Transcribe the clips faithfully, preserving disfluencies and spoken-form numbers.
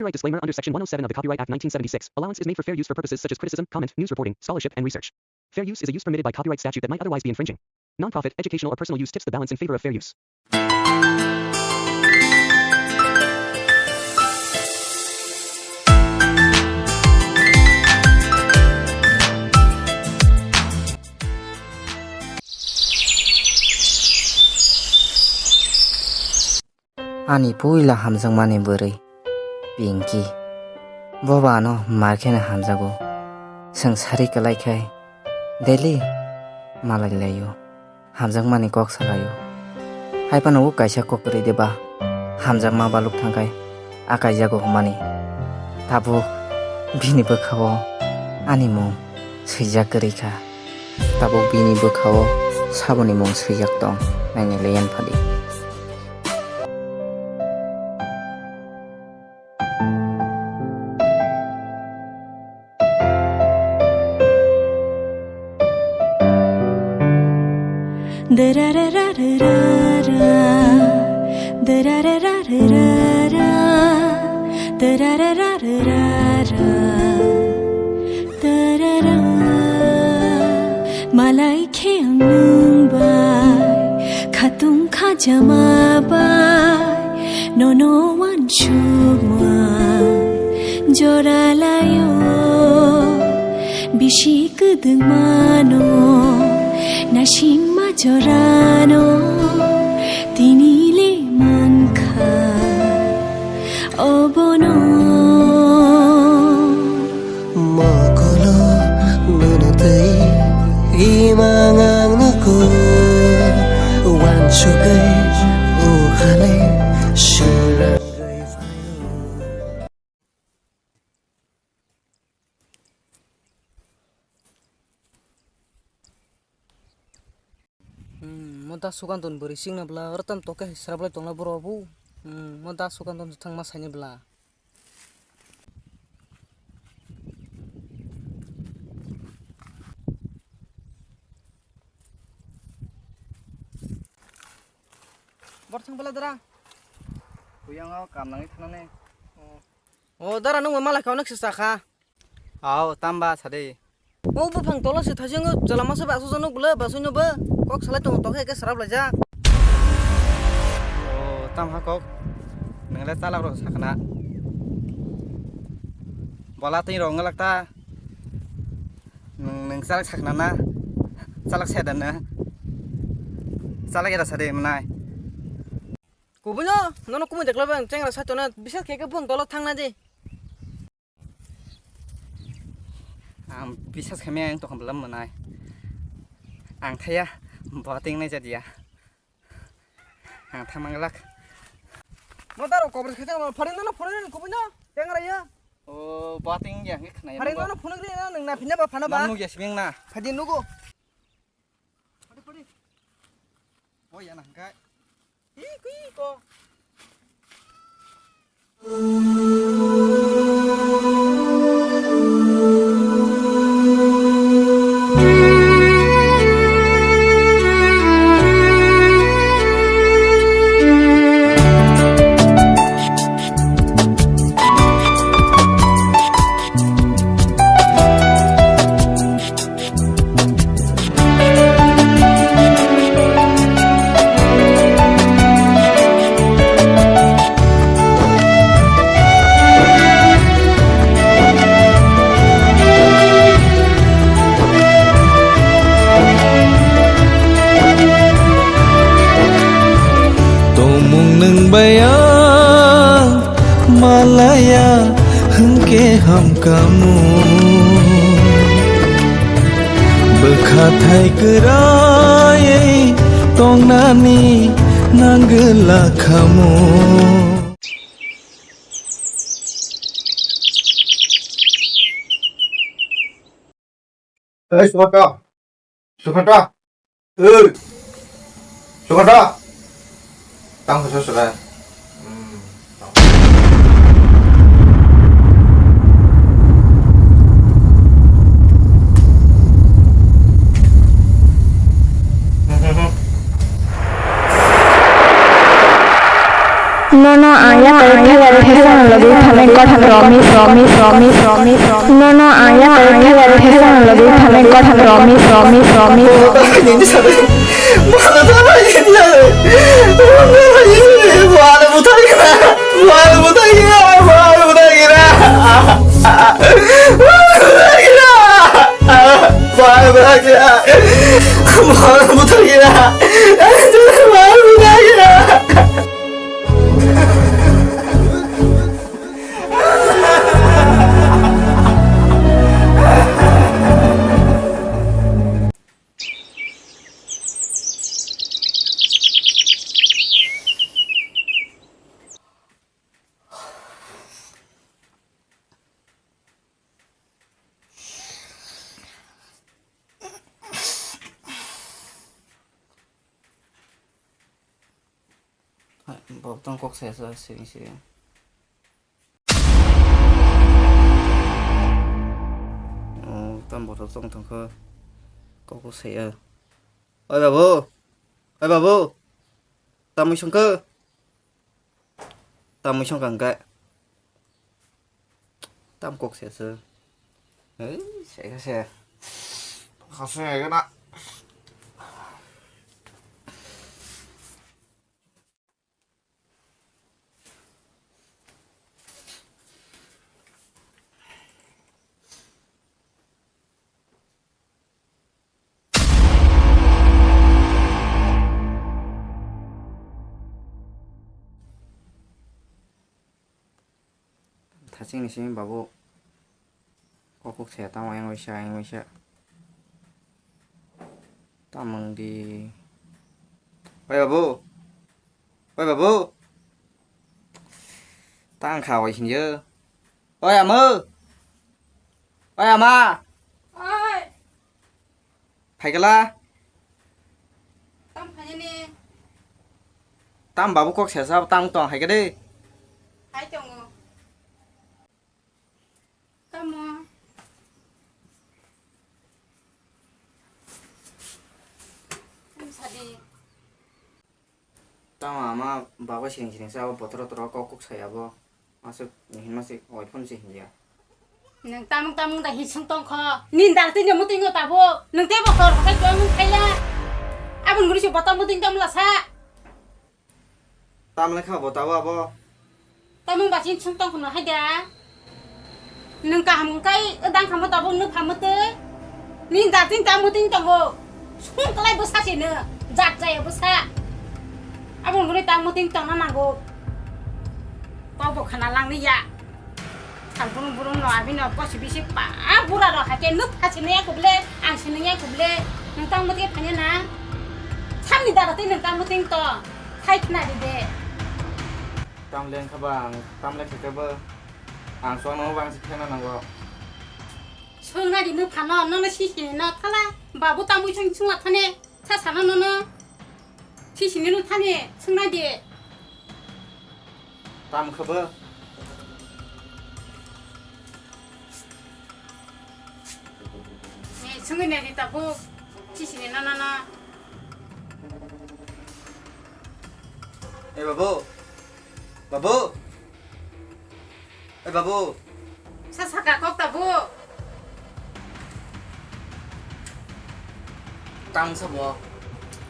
Copyright disclaimer. Under Section one oh seven of the Copyright Act nineteen seventy-six, allowance is made for fair use for purposes such as criticism, comment, news reporting, scholarship, and research. Fair use is a use permitted by copyright statute that might otherwise be infringing. Non-profit, educational, or personal use tips the balance in favor of fair use. Ani puila hamjakmani bwrwi, Pinky. Bo ba ano mar kheno hamjago. Chwng sari kwlai khai daily malai laio. Hamjakmani kok salaio. Hai phano o kaisa kok kwrwi de ba hamjakma baluk thangkhai a kaijago hwnmani. Tabuk bini bwkhao ani mung swijak kwrwi kha. Tabuk bini bwkhao saboni mung swijak tong, nainai le yan phadi. Malai khe ang nwng bai, khatung khajama bai, nono uansukma jora laio. Bisi kwdwngmano, naisingma jorano, tini le mankha obono. Mokolo nono tei imang ang nugo, uansugwi ukhale surangwi phaio. Hmm, mo da Sukantoni bwrwi singna bwla, oro tamo tokhe hai swraplai tongla borok bo. Hmm, mo da Sukantoni thangma saini bwla. Bor thang bwla dara. Kuyang o kam nangwi thangnani. Oh. O dara nwng malai kha onek se chakha. Aw, tamba sadi. O buphang tola se thajingo, chwla masa ba aswk nuk bwle, basui no bo kok salai tongo, tokhe eke srap laijak. O, tam ha kok. Nwngle chalak rok sakna. Bola twi rok ngalak ta. Nwng, nwng chalak sakna na. Chalak se dan na. Chalak era sadi mwnai. Kubuino, nono kumui dekla bang, chengra saito na, bisa khe khe buphang tola thangna di. Ang bisas khaimaya ang tokon bwlam mwnai. Ang thaya bo ting nai jadiya. Ang thangma glak. Mo taro kobor khe tang phari nono phone rin kubuino tengra ya. O bo ting ya ngi khnai. Phari nono phone rin na nang na phina ba phana ba. Nang ya sibing na. Phadi nugo. Phadi phadi. Bo ya na hangkai. Tongmung nwng bai ang malaya hwnkhe hamkamu. Bwkha thai kwrwi tongnani nangwla khamu. Ei, Sukanto! Sukanto! Ei! Sukanto! Tang khe sosra. Hmm. Nono ang yakarwi thai aro khe chwngno lobwi thanai Kothang romi, romi, romi, romi, romi. No, no, ang ya, ang ya, ang ya, ang ya, ang ya, ang ya, ang ya, ang ya, ang ya, ang ya, ang ya, ang ya, ang ya. Bo tong kok saya sa sini sini. Oh, tam bo tong tong kho. Kok kok saya. Oi babu. Oi babu. Tamui songkho. Tamui songkha hwnkhe. Tam kok se se. Hei, se se. Khasung ya na. Thaching ni simi babu. Kokuk se tamo yang waisa, yang waisa. Tamung di. Oi babu. Oi babu. Tang kha oi hinjo. Oi ama. Oi ama. Oi. Phaikala. Tam phaini. Tam babu kok sesa tam tong haikade. Hai tongo. Tamo. Tam sadi. Tamo ama bagwi siring siring se abo botoro toro kok kok sai abo. Aswk hinma se oi phone se hinjia. Nwng tamung tamung da hisung tongkho. Nin dal tini muting no tabo. Nwng tebo kor hokai tong khaiya. Abun guri se botol muting tong lasa. Tamle kha bo tabo abo. Tamung baching sung tong khno haida. Nwng kaham kai dang khamo tabo nwng phamo tei. Ni da tin tamo tin tongo. Sung klai bwsa se no. Jat jaya bwsa. Abo ngoni tamo tin tongna nango. Kok bo khana langni ya. Sal burung burung no abino posi bisi pa bura ro hake nuk pha sini ya kuble. Ang sini ya kuble. Nwng tamo tin phanya na. Samni dara tin nwng tamo tin tong. Khai khna di de. Tamle wngkha ba ang tamle khe khe bo ang chwng no bang se khena nango. Swngnai di nwng phano nono sisini no thala babu tamwi sung sung athane sa sana nono sisini no thani swngnai di. Tam khe bo. Ni sungwi nai di tabuk. Sisini no no no. Eh, babu. Babu. Eh, babu. Sa saka kok tabuk. Tang sabo.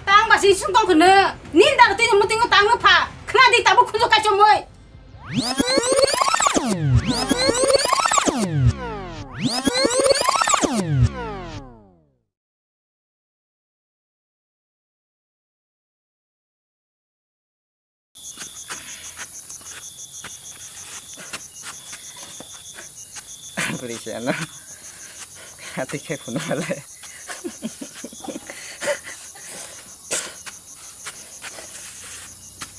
Tang basi sung tong khne. Nin da tini muting tang no pha. Khna di tabuk khunju kachomoi. Bwrwi se ano. Atwi khe phunuk malai.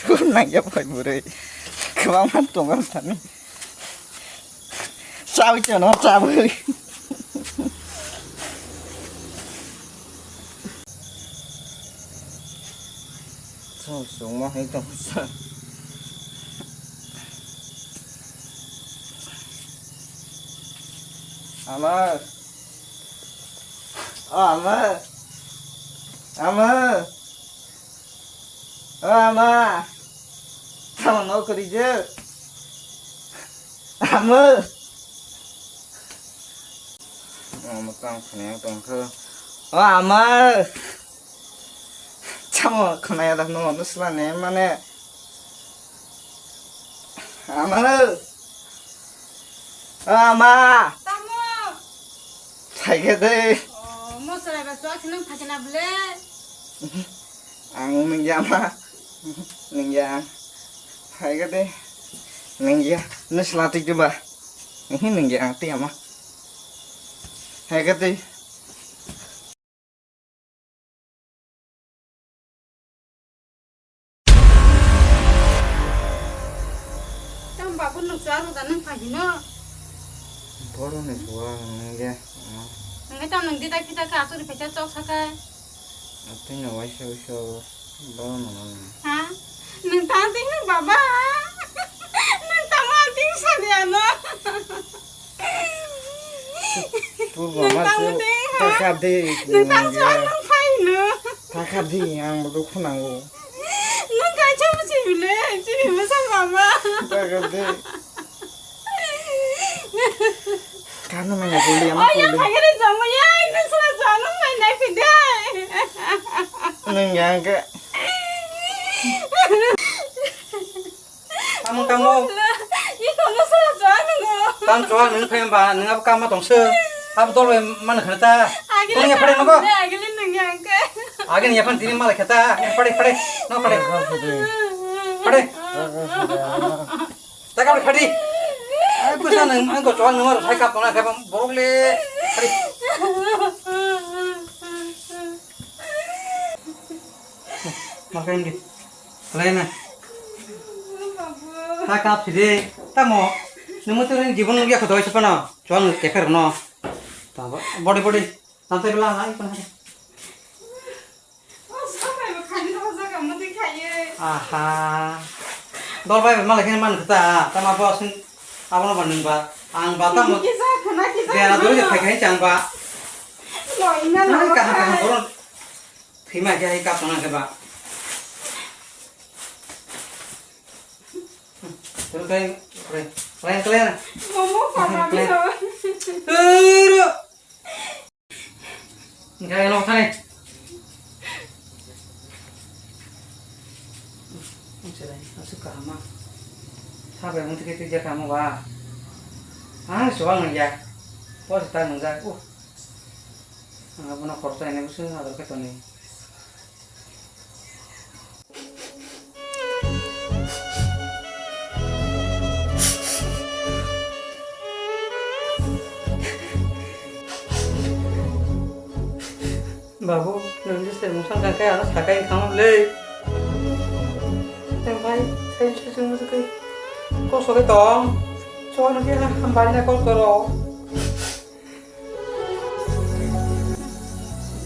Thum nangya phai bwrwi. Kwbangma tongo thani. Chawi chano chawi. Chwng chwngma hai tong sa. Ama. Ama. Ama. O ama, tamo no kwrwi je? Tamo. Omo tamo khwnaya tongkha. O ama. Tamo khwnaya da no, no sla ne mane. Ama. O ama. Tamo. Phaikhe de. O, mo chwrai ba chwak se nang phaikhe na bwle. Ang nungya ma. Nungya. Phaikhe de. Nungya. Nung sla tik de ba. Ehe nungya ang tiya ma. Phaikhe de. Tamo babu nung chwak rwda nung phaikhe no. Borok ni chwak nungya. Nungya tamo nung dita kita khe aturi phaikhe chok sakai. Atwi no waisa waisa. Baba mama ni. Ha? Nung tang ting nung baba? Nung tamo ang ting sadi ano. Pur baba se. Nung tamo ting ha? Taka de. Nung tamo se ang nung phai no. Taka de ang bo khunango. Nung kaisa busi bile, chini busa baba. Taka de. Kano manya boli ama. Oh ya, boli. Phagere jamo ya, ini sala jano mai nai pide. Nung yang ke. Tamo, tamo. Ini kamu sala jano go. Tam chua nung phai ba, nung abo kama tong se. Abo dol mana khata. Agile. Nung ya pare nogo. Agile nung yang ke. Agile ya pan tini mala khata. Pare, pare. No pare. Pare. Taka bai khadi. Ai, bwsa nang, ang ko chwang nang aro sai kap tongna khe borok le. Khadi. Makan di. Lain na. Ta kap sidi. Tamo. Nemu tu ni jibon nugya kho doi sepana. Chwang teker no. Tamo. Body, body. Tante bela na ikon. Aha. Dol bai ma lekhe man kata. Tama bo sin abono ba nung ba. Ang ba tamo. Kisa khuna kisa. Dera dori je phai khai chang ba. Loi na. Nang kaham kaham boron. Thima khe hai kap tongna khe ba. Terus kai, kalian, kalian, kalian. Momo sama bisa. Turu. Enggak, elok sana. Masuk ke kamar. Sabar, nanti kita kerja kamu, Wak. Ah, soal nggak ya? Bos, kita nggak. Uh. Ang abono khoroksa hinwi bwswk ador khe tonwi. Babu, nwng je se mungsa kha khe ano sakai wngkha le. Nwng bai, sai se se mungsa khe koso khe tong. Chuano khe hambai na kok toro.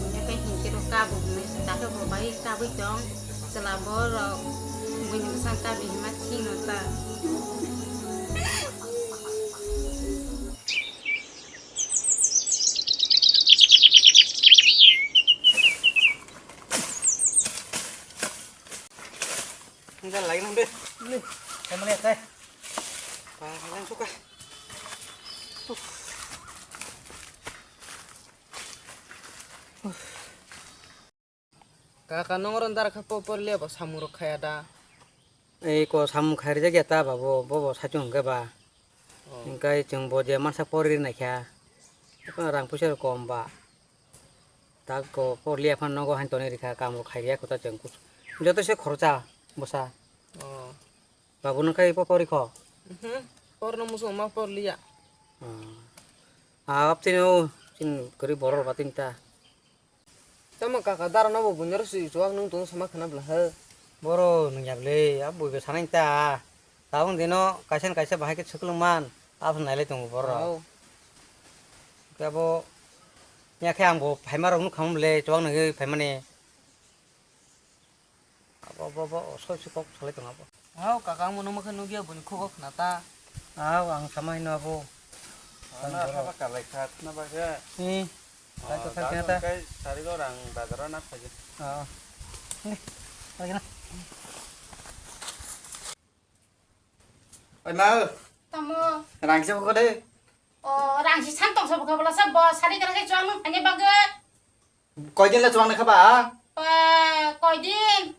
Buini khe hinkhe rw kabwi hwnwi, dakhe bo bai kabwi tong, chwla borok buini bwsang kabwi hwnma thwino ta. Enggak lagi nang deh. Ini, kamu lihat deh. Parang suka. Kaka nong ron dar kha po por le bo samung rok khaya da. Ei ko samung khai rijak ya ta babo, bo bo sachung hwnkhe ba. Oh. Hwnkhe chwng bo je mansa por ri naikha. Rang puisa rok kom ba. Tak ko por liya phan nogo han toni rikha kam rok khai riya kota chwng. Joto se khorcha bosa. Oh. Babu nang khai po pori kho. Mhm. Por no musu ma por liya. Ah. Ah, ap tini o, tin kari boror ba tin ta. Tamo kaka dara no bo bunyar si chuak nung tong sama khana bla he. Boro nung ya ble, ap bui be sanai ta. Tabung dino kaisa kaisa bahai ke chuklung man, ap nai le tongo boro. Au. Ke abo, ya khe ang bo phaima rok nuk kham le, chuak nung phaimani. Abo, abo, abo, o soi se kok salai tong abo. Hao, kaka ang mono mokhe nugya boni khugo khna ta. Hao, ang sama hino abo. Ano, ang borok. Haba kalai kha, khna ba khe. Hmm. Lai to thang khe ta. Kai sari go rang bazar na phaji. Ah. Ni, lagi na. Oi ma, Tamo. Rang se ko de. O, rang si san tong sa bokha bola sa bo sari kana ke chuang nang phanya bagwi. Koi din le chuang nang kha ba? Pa, koi din.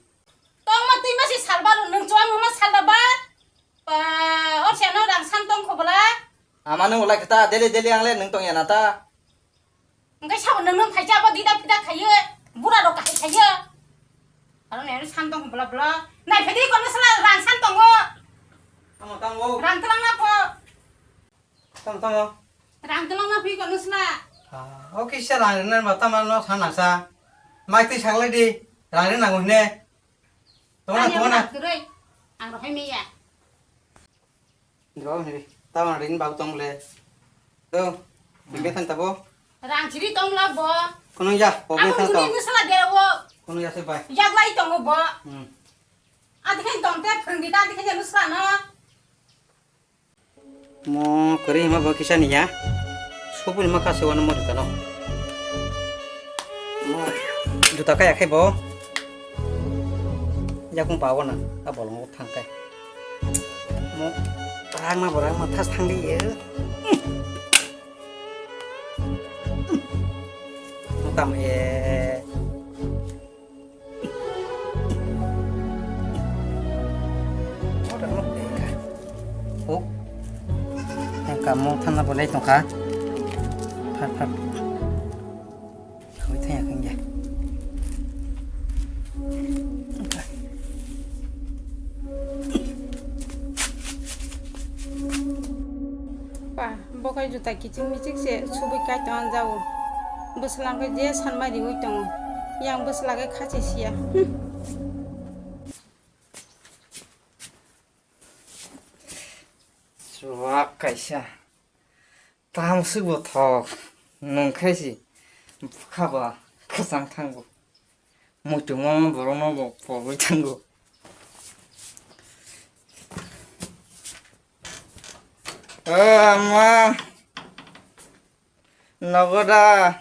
Tong ma twi ma si sal ba lu nung chuang ma sal da ba. Pa, or se no rang san tong kho bola. Ama nung ulai khata daily daily ang le nung tong ya na ta. Hwnkhe sabo nwng nwng phaisa abo dida pida khayo, bura rok kahai khayo. Aro nai san tong bla bla. Nai phedi kono sala rang san tongo. Tamo, tamo. Rang tlang na pho. Tamo, tamo. Rang tlang na phi kono sala. Ah, o kisa rang rinai ba tamo no sana sa. Mai twi saklai di. Rang rinai nango hine. Tongna, ani tongna. Ang rang kwrwi. Ang rohai meya. Di babu ni, tamo rin babu tong le. Do, hmm. Bethang tabo. Rang chiri tong la bo. Kono ya, bo bethang tong. Abo muni nusla de wo. Kono ya se bai. Yak lai tongo bo. Hmm. Adi khen tong te phwrwng di ta, adi khen nusla no. Mo kwrwi ma bo kisa ni ya. Subuni ma kase wano mo juta no. Mo juta kaya khe bo. Yakung pa wano, a bolong thang kai. Mo rang ma bo rang ma thas thang di ye. Mo tam ye. Ora mo kaya. Oh. Yang kamu thana boleh tongkha. Phat phat. Khawi thaya khan ya. Pa, bo khai juta kiching miching se subui kai tong jago. Bwswlang khe je sanmai riwi tongo. Yang bwswla khe khachi siya. Hmm. Chuwak kaisa. Tamswk bo thok, nwng khe si bwkha ba kwchang thango. Muitu mama borokno bo pogwi thango. O ama, nogo da?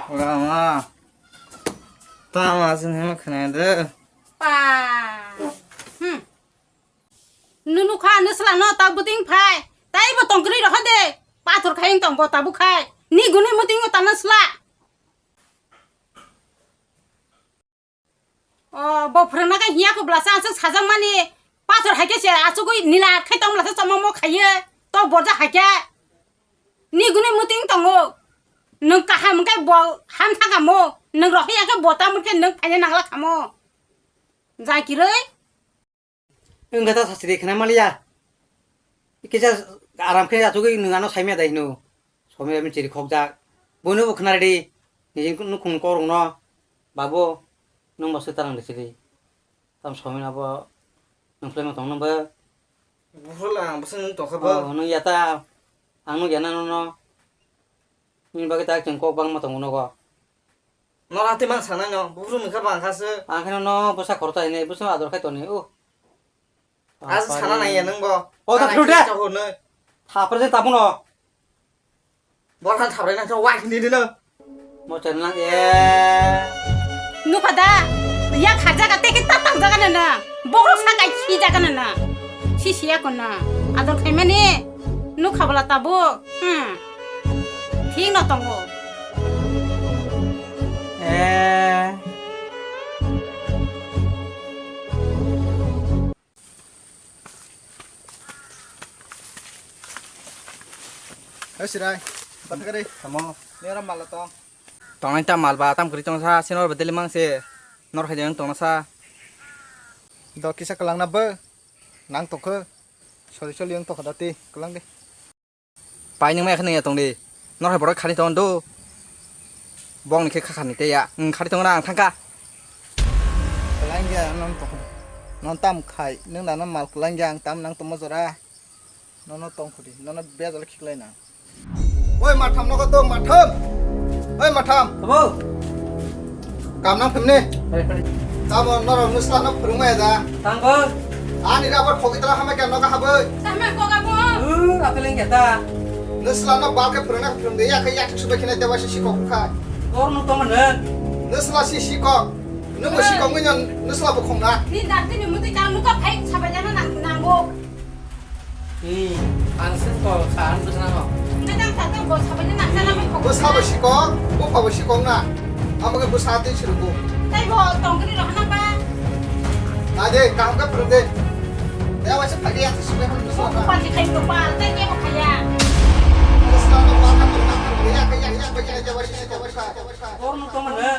O ama, tamo aswk hinwi khwnai de? Pa. Hmm. Nunu kha nusla no ta buting phai. Tai bo tongkri roho de. Pathor khai tong bo tabu khai. Ni guni muting ta nusla. O bo phrwngna khe hiya ko blasa aswk sajak mani. Pathor hai khe se asugui nila khai tong blasa chomo mo khaiye. To borja hai khe. Ni guni muting tongo. Nwng kaham khe bo ham thangamo. Nwng rohya khe bo ta mun khe nwng phaina nangla khamo. Jai kiroi. Wngkha ta sasri khna maliya. Kisa aram khe achugwi nwng ano saimya dai hino. Somya bini chiri khokjak. Bono bo khna redi. Nijin nukhung korokno. Babo, nwng bo swtang de sidi. Tam somya abo nwng phlai ma tong nang bo. Buphuru lang bwswk nwng tongkha bo. Oh, nwng ya ta. Ang nukya na nono. Nini bagwi ta chwng kok bangma tongo nogo. Nora tei mang sanai no, buphuru mungkha bang kha se. Ang khe no bwsa khoroksa hinwi bwsa ador khai toni, uh. Aja sana nai ya nwng bo. O, ta phuru de. Thapra de tabuno. Bor han thapra nang kha wai ni no. Mo chen lang e. Nukha da. Ya kha jaga te ke ta tang jaga na na. Bokrok sa kai si jaga na na. Si si ya ko na. Ador khai mani. Nukha bala tabuk. Hmm. Thik no tongo. Eh. Hei Sirai, bathakari. Tamo. Nera mala tong. Tongnai ta mal ba tam kri tong sa, sinor ba deli mang se. Nor khai jeng tong sa. Do kisa kelang na bo. Nang tokho. Sori sori yang tokho dati, kelang de. Pai nwng mai khna ya tong di. Nor hai borok khani tong do. Bong ni khe kha khani te ya. Ang khani tong na ang thang kha. Kwlangya non to. Non tam khai nwng da non mal kwlangya ang tam nang tongma jora. Nono tong khudi. Nono bejal khiklai na. Oi matham nogo to matham. Oi matham. Abo. Kam nang phimni. Hai, hai. Tamo norok nusla no phurung maya da. Tang bo. Ani rabar khogi tala hama kya noga habai. Sama ko ga bo. Uh, apa lagi kata? Nusla no bal ke phurung na phurung de ya ke ya thik subai khina dewa si sikok khai. Kor nuk tong mana? Nusla si sikok. Nung bo sikok ngi nusla bo khong na. Ni dar tini muti kang nuka phai sabai jana nang nang Bo. Hmm, ang se ko sa ang bwsano. Nang sa tang bo sabai na sa na mai ko. Bwsa bo sikong, bupha bo sikong na. Amo khe bwsa twi sirgo. Tai bo tong kri rok na ba. Na de, kaham khe phwrwng de. Ya waisa phagi ya sisuk le hon bwsa. Ko pa si khai ko pa, tai ke ko khaya. Bwsa no pa ka pa ka ya ka ya ya ka ya ya waisa sikong bwsa. Bor no tong na.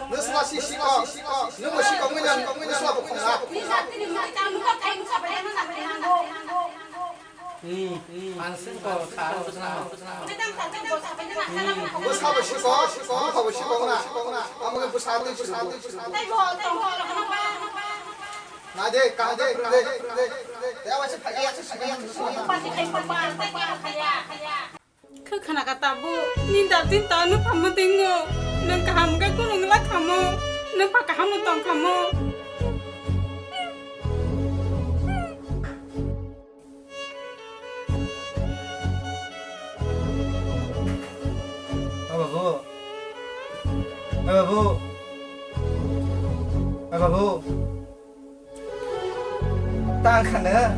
Bwsa si sikong. Nung bo sikong nang, bwsa bo khong na. Ni sa tini ma ta nung ka khai nung sa ba ya nung sa ba ya nung. Hmm, hmm. Ang sing ko sa ang bwsano. Bwsa bo sikong, bupha bo sikong na. Amo khe bwsa twi sirgo. Na de, kaham de, phwrwng de. Te waisa phagi ya sisuk le hon bwsa. Khe khna ka tabuk, ni dal tin ta nung phamu tingo, nung kaham khe kunung la khamo, nung pha kaham tong khamo. O babu, o babu, o babu. Tang khana.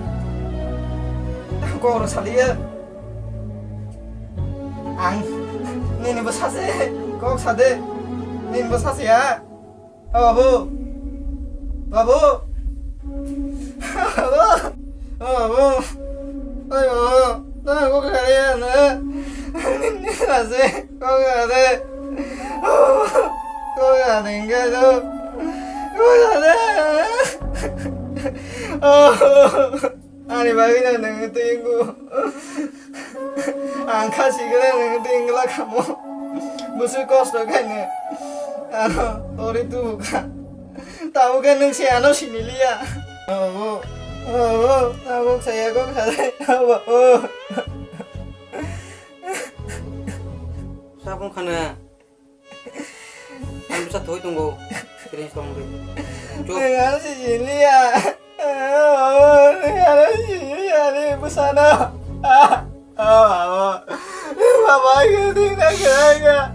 Tang kok rw saliya. Ang nini bo sase kok sade. Nini bo sase ya. O babu. Babu. Babu. O babu. Oi babu. Tang kok saliya na. Nini sase. Kok ya de. Kok ya de hingke do. Kok ya de. Oh. Ani bagwi no nang tingu. Ang kha sigre nang tingla khamo. Busu kosto khaine. Ano tori tu kha. Tabo khe nung se ano siniliya. Oh. Oh. Tabo saya kok sa. Oh. Sabung khana. Ang bwsa thoi tongo. Kring tong de. Chup. Nang ano si siliya. Nang ano si siliya ni bwsano. Ah, oh, oh. Baba, ini nak kaya.